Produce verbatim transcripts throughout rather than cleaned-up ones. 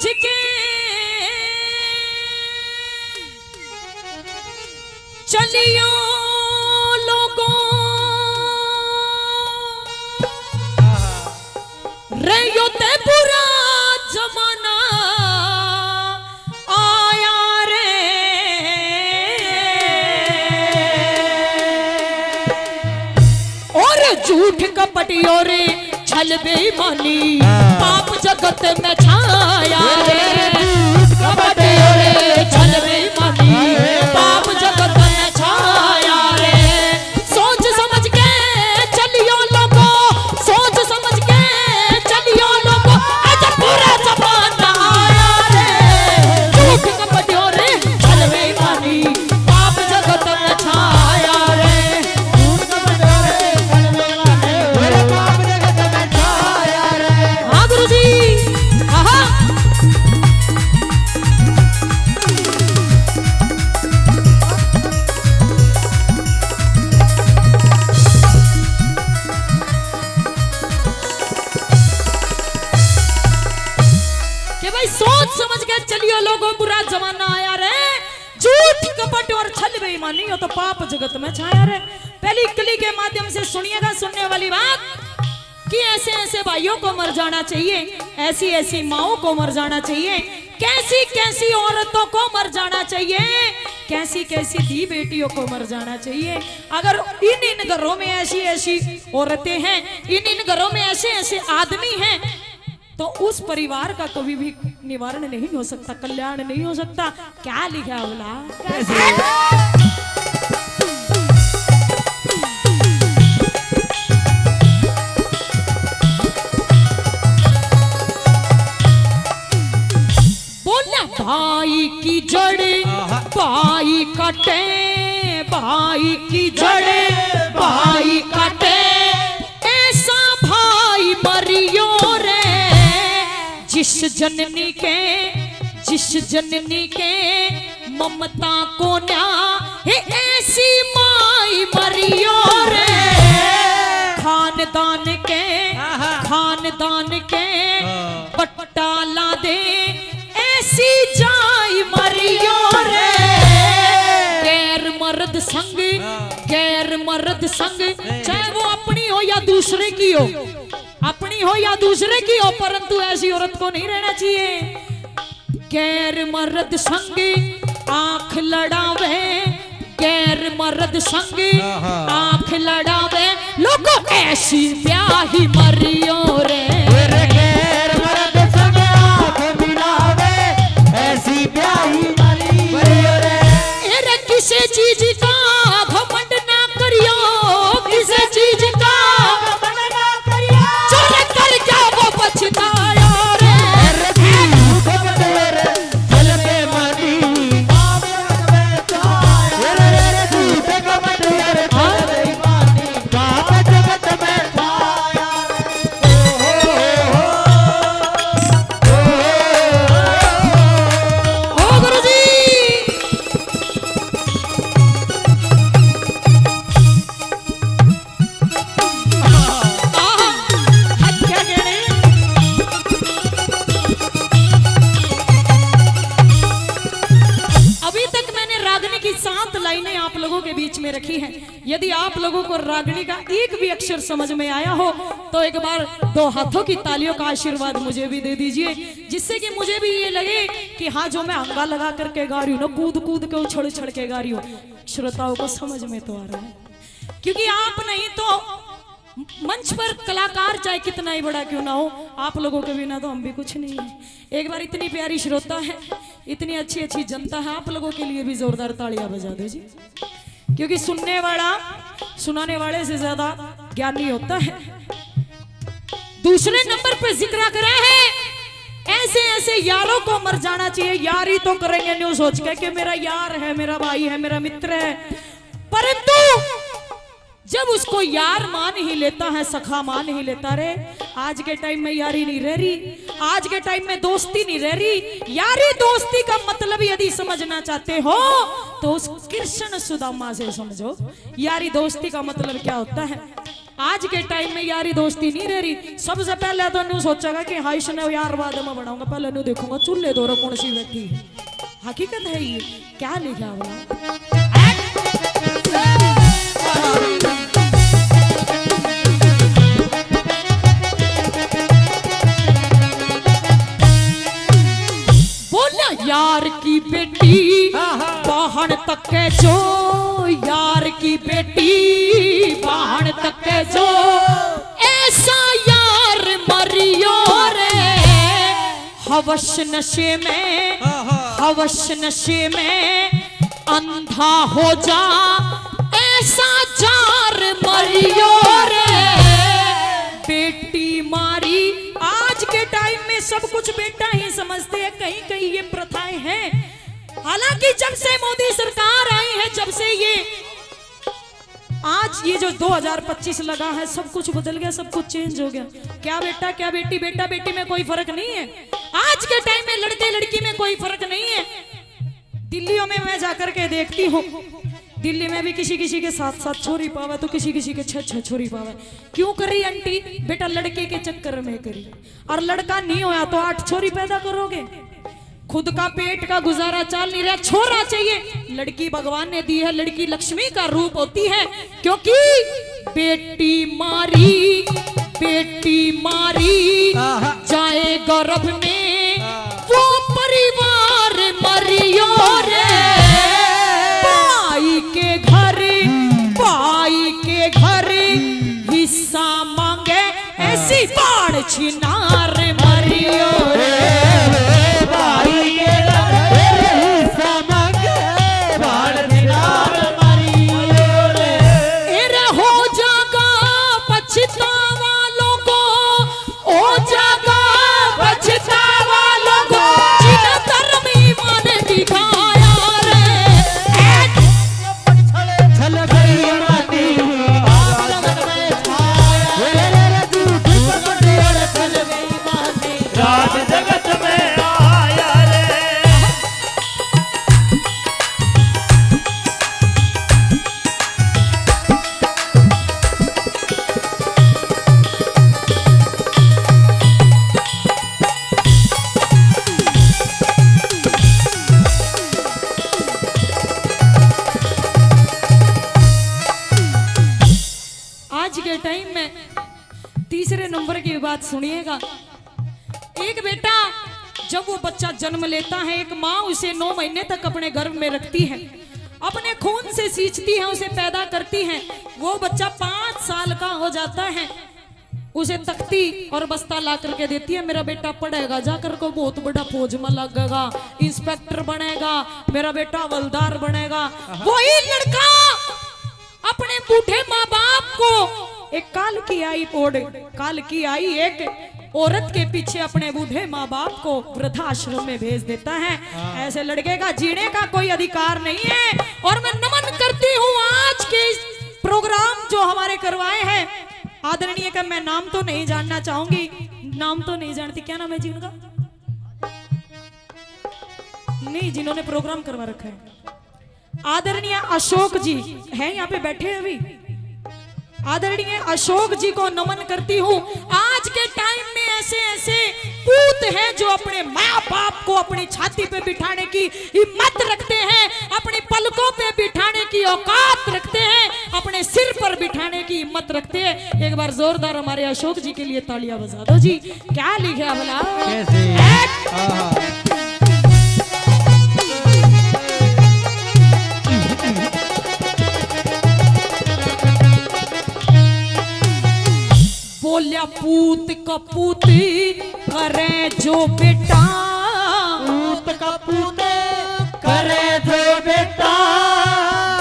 के चलियो लोगों, रे यो ते बुरा जमाना आया रे। और झूठ कपट और छल बेईमानी, हाँ। पाप जगत में छाया रे। झूठ कपट और छल बेईमानी, हाँ। पाप जगत में छाया रे। सोच समझ के चलियो लोगो, सोच समझ के चलियो लोगो, आज बुरा जमाना आया रे। झूठ कपट और छल बेईमानी, पाप जगत में छाया रे। झूठ कपट और छल बेईमानी, मेरे पाप जगत में छाया रे। हाँ गुरु जी, आहा। कि भाई सोच समझ के चलियो लोगों, बुरा जमाना आया रे। झूठ कपट और छल बेईमानी हो तो पाप जगत में छाया रे। पहली कली के माध्यम से सुनिएगा, सुनने वाली बात कि ऐसे ऐसे भाइयों को मर जाना चाहिए, ऐसी ऐसी माओं को मर जाना चाहिए, कैसी कैसी औरतों को मर जाना चाहिए, कैसी कैसी धी बेटियों को मर जाना चाहिए। अगर इन इन घरों में ऐसी ऐसी औरतें हैं, इन इन घरों में ऐसे ऐसे आदमी हैं, तो उस परिवार का कभी भी निवारण नहीं हो सकता, कल्याण नहीं हो सकता। क्या लिखा बोला? बोला भाई की जड़, आहा। भाई काटे, भाई की जड़, भाई काटे। ऐसा भाई मरियो रे, जिस जननी के, जिस जननी के ममता को न्या, हे ऐसी माई मरियो रे। खानदान के, आहा। खानदान के हाँ। पट्टा ला दे, ऐसी जाई मरियो रे। गैर मर्द संग, हाँ। गैर मर्द संग, नहीं। चाहे वो अपनी हो या दूसरे की हो, अपनी हो या दूसरे की हो, परंतु ऐसी औरत को नहीं रहना चाहिए। गैर मर्द संग आंख लड़ावे, गैर मर्द संग आहा। आंख लड़ावे, लोगो ऐसी ब्याही मरियो रे। तेरे गैर मर्द संग आंख मिलावे, ऐसी ब्याही मरियो रे। तेरे किसे चीज का घमंड ना करियो, किसे चीज का घमंड ना करियो। चोर कर क्या वो पछताया रे। अरे तू घमंड रे, जल के मानी। अभी तक मैंने रागनी की सात लाइनें आप लोगों के बीच में रखी हैं। यदि आप लोगों को रागनी का एक भी अक्षर समझ में आया हो, तो एक बार दो हाथों की तालियों का आशीर्वाद मुझे भी दे दीजिए, जिससे कि मुझे भी ये लगे कि हाँ, जो मैं अंगा लगा करके गा रही हूँ ना, कूद कूद के, उछल उछल के गा रही हूँ, श्रोताओं को समझ में तो आ रहा है। क्योंकि आप नहीं तो मंच पर कलाकार चाहे कितना ही बड़ा क्यों ना हो, आप लोगों के बिना तो हम भी कुछ नहीं है। एक बार इतनी प्यारी श्रोता है, इतनी अच्छी अच्छी जनता है, आप लोगों के लिए भी जोरदार तालियां बजा दो जी, क्योंकि सुनने वाला सुनाने वाले से ज्यादा ज्ञानी होता है। दूसरे नंबर पर जिक्र करा है, ऐसे ऐसे यारों को मर जाना चाहिए। यारी तो करेंगे न्यू सोच के कि मेरा यार है, मेरा भाई है, मेरा मित्र है, परंतु जब उसको यार मान ही लेता है, सखा मान ही लेता रे, आज के टाइम में यारी नहीं रह रही, आज के टाइम में दोस्ती नहीं रह रही। यारी दोस्ती का मतलब यदि समझना चाहते हो तो उस कृष्ण सुदामा से समझो। यारी दोस्ती का मतलब क्या होता है? आज के टाइम में यारी दोस्ती नहीं रह रही। सबसे पहले तो न्यू सोचेगा कि हाँ, इसने यार बाद में बनाऊंगा, पहले न्यू देखूंगा चूल्हे धोरे कौन सी बैठी है। हकीकत है ये, क्या लिखा हुआ? बोला यार की बेटी, हाँ, हाँ। बाहन तक के जो, यार की बेटी बाहन तक के जो, ऐसा यार मरियो रे। हवस नशे में, हाँ, हाँ। हवस नशे में अंधा हो जा, ऐसा जार मरियो रे। बेटी मारी, आज के टाइम में सब कुछ बेटा ही समझते हैं, कहीं कहीं ये प्रथाएं हैं। हालांकि जब से मोदी सरकार आई है, जब से ये, आज ये जो दो हज़ार पच्चीस लगा है, सब कुछ बदल गया, सब कुछ चेंज हो गया। क्या बेटा, क्या बेटी, बेटा बेटी में कोई फर्क नहीं है। आज के टाइम में लड़के लड़की में कोई फर्क नहीं है। दिल्लियों में मैं जाकर के देखती हूँ, दिल्ली में भी किसी किसी के सात सात छोरी पावे तो किसी किसी के छह छह छोरी पावे। क्यों करी आंटी? बेटा लड़के के चक्कर में करी, और लड़का नहीं होया तो आठ छोरी पैदा करोगे। खुद का पेट का गुजारा चाल नहीं रहा, छोरा चाहिए। लड़की भगवान ने दी है, लड़की लक्ष्मी का रूप होती है, क्योंकि बेटी मारी, बेटी मारी आहा। जाए गर्भ में, हाँ। वो परिवार मरियो रे। भाई के घर, भाई के घर हिस्सा मांगे, ऐसी बाढ़ छिनार मरियो रे। भाई के घर हिस्सा मांगे, बाढ़ छिनार मरियो रे। ए रे हो जागा पछतावा लोगो, ओ जागा पछतावा लोगो, जिन धर्म ईमान दिखाया रे। ए छल बेईमानी, आग लगन में छाया रे। झूठी पकड़ी और छल बेईमानी, राज जगत में आया रे। आज के टाइम में तीसरे नंबर की बात सुनिएगा। एक बेटा, जब वो बच्चा जन्म लेता है, एक माँ उसे नौ महीने तक अपने गर्भ में रखती है, अपने खून से सींचती है, उसे पैदा करती है। वो बच्चा पाँच साल का हो जाता है, उसे तख्ती और बस्ता ला करके देती है, मेरा बेटा पढ़ेगा, जाकर को बहुत बड़ा फौज में लगेगा, इंस्पेक्टर बनेगा, मेरा बेटा हवलदार बनेगा। वही लड़का अपने बूढ़े माँ बाप को एक काल की आई ओढ़, काल की आई एक औरत के पीछे अपने बूढ़े माँ बाप को वृद्धाश्रम में भेज देता है। हाँ। ऐसे लड़के का जीने का कोई अधिकार नहीं है। और मैं नमन करती हूँ आज के इस प्रोग्राम जो हमारे करवाए हैं आदरणीय का, मैं नाम तो नहीं जानना चाहूंगी, नाम तो नहीं जानती, क्या नाम है जी उनका? नहीं, जिन्होंने प्रोग्राम करवा रखा है। आदरणीय अशोक जी हैं, यहाँ पे बैठे हैं अभी। आदरणीय अशोक जी को नमन करती हूँ। आज के टाइम में ऐसे ऐसे पूत हैं जो अपने माँ बाप को अपनी छाती पे बिठाने की हिम्मत रखते हैं, अपनी पलकों पे बिठाने की औकात रखते हैं, अपने सिर पर बिठाने की हिम्मत रखते हैं। एक बार जोरदार हमारे अशोक जी के लिए तालियां बजा दो जी। क्या लिखा भला? कैसे? एक आहा। बोल्या पूत कपूत करे जो बेटा, पूत कपूत करे जो बेटा,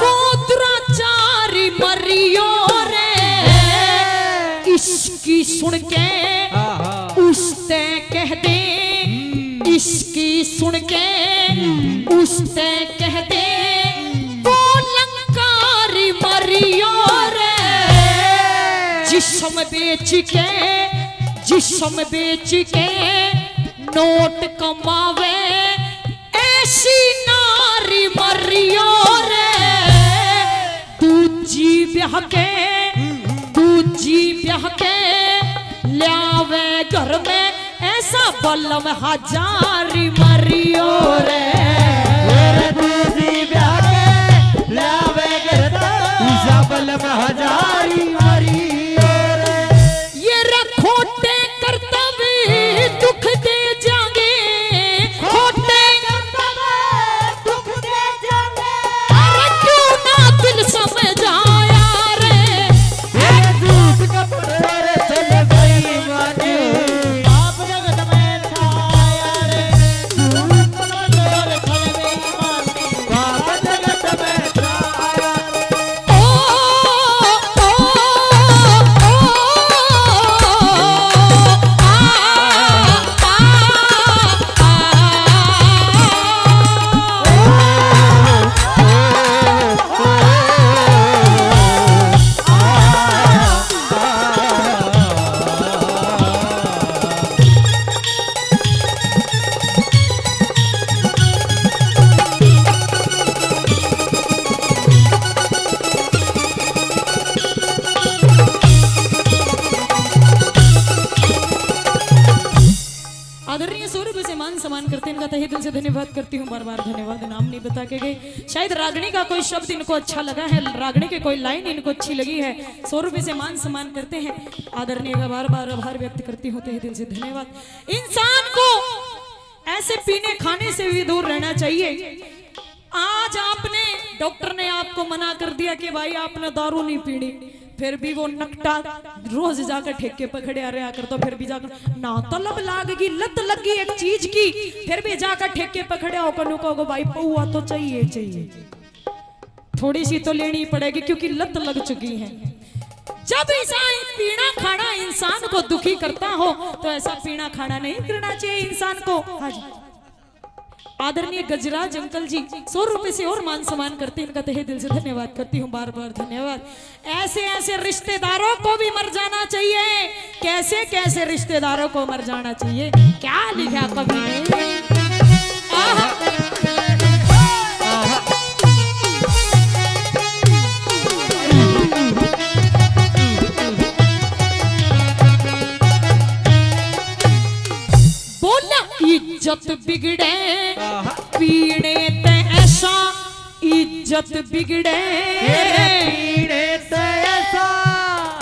वो दुराचारी मरियो रे। इसकी सुन के आहा। उसते कह दे, हम्म। इसकी सुन के हम्म। उसते कह दे, वो लंकारी मरियो रे। जिस्म बेच के, जिस्म बेच के नोट कमावे, ऐसी नारी मरियो रे। दूजी ब्याह के, दूजी जी ब्याह के ल्यावे घर में ऐसा बलम हजारी मरियो रे। मेरे दूजी ब्याह के ल्यावे घर में ऐसा बलम हजारी मरियो रे। ये रे खोटे करता भी दुख दे जाएंगे, खोटे करता भी दुख दे जाएंगे। अरे क्यों ना दिल समझाया रे। आदरणीय सौ रुपये से मान सम्मान करते हैं, इनका तहे दिल से धन्यवाद करती हूँ। बार बार धन्यवाद, नाम नहीं बता के गए। शायद रागनी का कोई शब्द इनको अच्छा लगा है, रागनी की कोई लाइन इनको अच्छी लगी है। सौ रुपये से मान सम्मान करते हैं। आदरणीय का बार बार आभार व्यक्त करती हूँ, तहे दिल से धन्यवाद। इंसान को ऐसे पीने खाने से भी दूर रहना चाहिए। आज आपने, डॉक्टर ने आपको मना कर दिया कि भाई आपने दारू नहीं पीनी, फिर भी वो नकटा रोज जाकर ठेके पे खड़े रहा करता, फिर भी जाकर ना तलब लाग गई, लत लग गई एक चीज की, फिर भी जाकर ठेके पे खड़े होकर न्यू कहोगे भाई पौवा तो चाहिए, चाहिए, थोड़ी सी तो लेनी पड़ेगी क्योंकि लत लग चुकी है। जब ऐसा पीना खाना इंसान को दुखी करता हो तो ऐसा पीना खाना नहीं करना चाहिए इंसान को। हाँ जी। आदरणीय गजराज अंकल जी, सौ रुपए से और मान सम्मान करते हैं, इनका तहे दिल से धन्यवाद करती हूँ, बार बार धन्यवाद। ऐसे ऐसे रिश्तेदारों को भी मर जाना चाहिए। कैसे कैसे रिश्तेदारों को मर जाना चाहिए, क्या लिखा कवि ने? आहा। बोला इज्जत बिगड़े आहा। पीने ते ऐसा, इज्जत बिगड़े तेरे पीने ते ऐसा।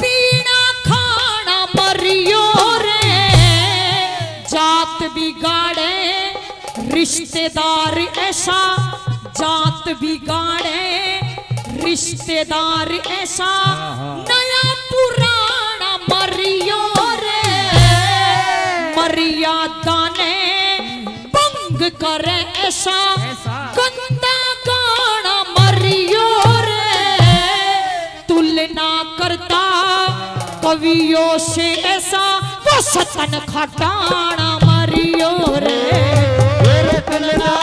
पीना खाना मरियो रे, जात बिगाड़े रिश्तेदार ऐसा, जात बिगाड़े रिश्तेदार ऐसा, आहा। नया पुराना मरियो रे, मर्यादा ने भंग करे ऐसा, ऐसा। गंदा गाना मरियो रे, तुलना करता कवियों से ऐसा, वो सतन खटाना मरियो रे। तेरे तुलना